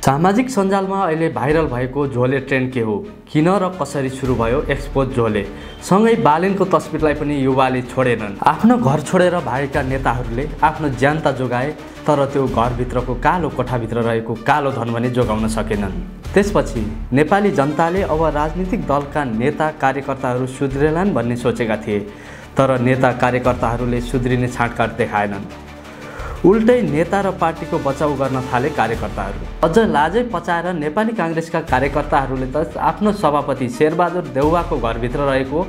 सामाजिक सञ्जालमा अहिले भाइरल भएको झोले ट्रेन्ड के हो, किन र कसरी सुरु भयो एक्सपोज झोले सँगै बालेनको तस्बिरलाई पनि युवाले छोडेनन्। आफ्नो घर छोडेर भागेका नेताहरूले आफ्नो ज्यान त जोगाए, तर त्यो घरभित्रको कालो कोठाभित्र रहेको कालो धन भने जोगाउन सकेनन्। त्यसपछि नेपाली जनताले अब राजनीतिक दलका नेता कार्यकर्ताहरू सुध्रेलान् भन्ने सोचेका थिए, तर नेता कार्यकर्ताहरूले सुध्रिने छाँटकाट देखाएनन्। उल्टै नेता र पार्टीको बचाउ गर्न थाले कार्यकर्ताहरू। अझ लाजै पचाएर नेपाली कांग्रेसका कार्यकर्ताहरूले त आफ्नो सभापति शेरबहादुर देउवाको घरभित्र रहेको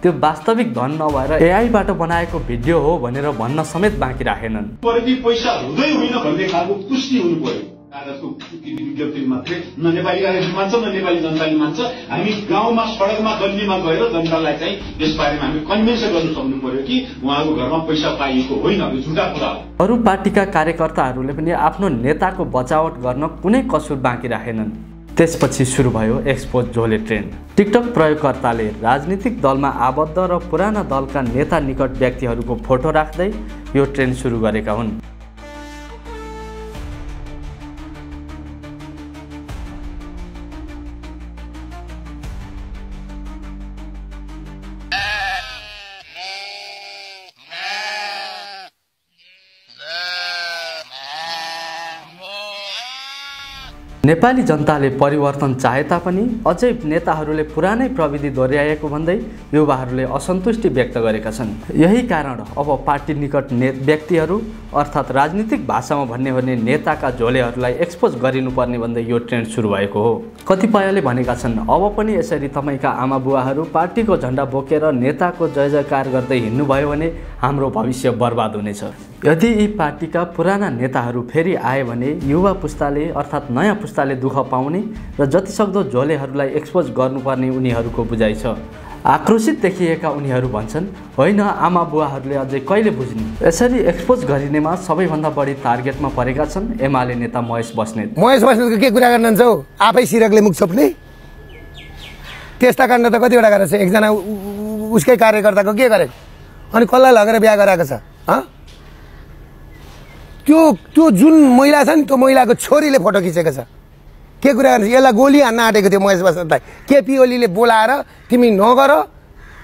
त्यो वास्तविक धन नभएर एआईबाट बनाएको भिडियो हो भनेर भन्न समेत बाँकी राखेनन्। पैसा हुँदै होइन भन्ने खालको पुष्टि हुनु पर्यो। कागजको विज्ञप्ति मात्रै न नेपाली कांग्रेस मान्छ न नेपाली जनताले मान्छ। हामी गाउँमा सडकमा गल्लीमा गएर जनतालाई चाहिँ यसबारेमा हामी कन्भिन्स गर्न सक्नु पर्यो कि उहाँको घरमा पैसा पाइएको होइन, यो झुटा कुरा हो। अरू पार्टीका कार्यकर्ताहरूले पनि आफ्नो नेताको बचावट गर्न कुनै कसुर बाँकी राखेनन्। त्यसपछि सुरु भयो एक्सपोज झोले ट्रेन्ड। टिकटक प्रयोगकर्ताले राजनीतिक दलमा आबद्ध र पुराना दलका नेता निकट व्यक्तिहरूको फोटो राख्दै यो ट्रेन्ड सुरु गरेका हुन्। नेपाली जनताले परिवर्तन चाहे तापनि अझै नेताहरूले पुरानै प्रविधि दोहोर्याएको भन्दै युवाहरूले असन्तुष्टि व्यक्त गरेका छन्। यही कारण अब पार्टी निकट व्यक्तिहरू अर्थात् राजनीतिक भाषामा भन्ने हो भने नेताका झोलेहरूलाई एक्सपोज गरिनुपर्ने भन्दै यो ट्रेन्ड सुरु भएको हो। कतिपयले भनेका छन् अब पनि यसरी तपाईँका आमा बुवाहरू पार्टीको झण्डा बोकेर नेताको जय जयकार गर्दै हिँड्नुभयो भने हाम्रो भविष्य बर्बाद हुनेछ। यदि यी पार्टीका पुराना नेताहरू फेरि आए भने युवा पुस्ताले अर्थात् नयाँ पुस्ताले दुःख पाउने र जतिसक्दो झोलेहरूलाई एक्सपोज गर्नुपर्ने उनीहरूको बुझाइ छ। आक्रोशित देखिएका उनीहरू भन्छन्, होइन आमा बुवाहरूले अझै कहिले बुझ्ने। यसरी एक्सपोज गरिनेमा सबैभन्दा बढी टार्गेटमा परेका छन् एमाले नेता महेश बस्नेत। महेश बस्नेतको के कुरा गर्नुहुन्छ हौ? आफै सिरकले मुख छोप्ने त्यस्ता काण्ड त कतिवटा गरेछ। एकजना उसकै कार्यकर्ताको के गरे अनि कसलाई लगेर बिहा गराएको छ? त्यो जुन महिला छ नि, त्यो महिलाको छोरीले फोटो खिचेको छ। के कुरा गर्छ? यसलाई गोली हान्न आँटेको थियो महेश बस्नेतलाई। केपी ओलीले बोलाएर तिमी नगर,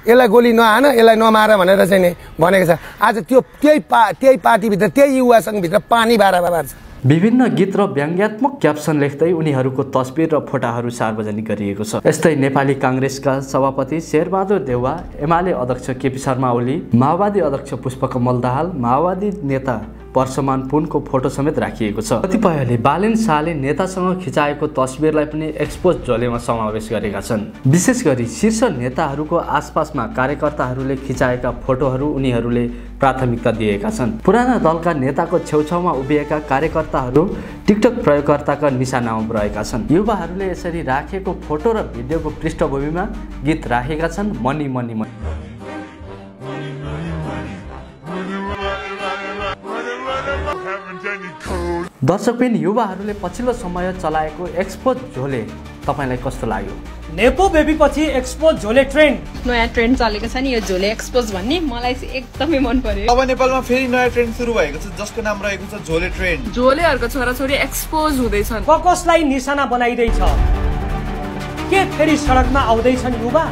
यसलाई गोली नहान, यसलाई नमार भनेर चाहिँ नि भनेको छ। आज त्यो त्यही पार्टीभित्र त्यही युवा सङ्घभित्र पानी बारा बार्छ। विभिन्न गीत र व्यङ्ग्यात्मक क्याप्सन लेख्दै उनीहरूको तस्बिर र फोटाहरू सार्वजनिक गरिएको छ। यस्तै नेपाली कांग्रेसका सभापति शेरबहादुर देउवा, एमाले अध्यक्ष केपी शर्मा ओली, माओवादी अध्यक्ष पुष्पकमल दाहाल, माओवादी नेता परशुराम पुनको फोटो समेत राखिएको छ। कतिपयले बालेन शाहले नेतासँग खिचाएको तस्बिरलाई पनि एक्सपोज झोलेमा समावेश गरेका छन्। विशेष गरी शीर्ष नेताहरूको आसपासमा कार्यकर्ताहरूले खिचाएका फोटोहरू उनीहरूले प्राथमिकता दिएका छन्। पुराना दलका नेताको छेउछाउमा उभिएका कार्यकर्ताहरू टिकटक प्रयोगकर्ताका निशानामा रहेका छन्। युवाहरूले यसरी राखेको फोटो र भिडियोको पृष्ठभूमिमा गीत राखेका छन्, मनी मनी मनी। दर्शकबिन, युवाहरूले पछिल्लो समय चलाएको एक्सपोज झोले तपाईलाई कस्तो लाग्यो? नेपो बेबी पछि एक्सपोज झोले ट्रेन्ड, नयाँ ट्रेन्ड चलेको छ नि यो झोले एक्सपोज भन्ने, मलाई चाहिँ एकदमै मन पर्यो। अब नेपालमा फेरि नयाँ ट्रेन्ड सुरु भएको छ जसको नाम रहेको छ झोले ट्रेन्ड। झोलेहरूको छोराछोरी एक्सपोज हुँदैछन्। कसलाई निशाना बनाइदैछ? के फेरि सडकमा आउँदैछन् युवा?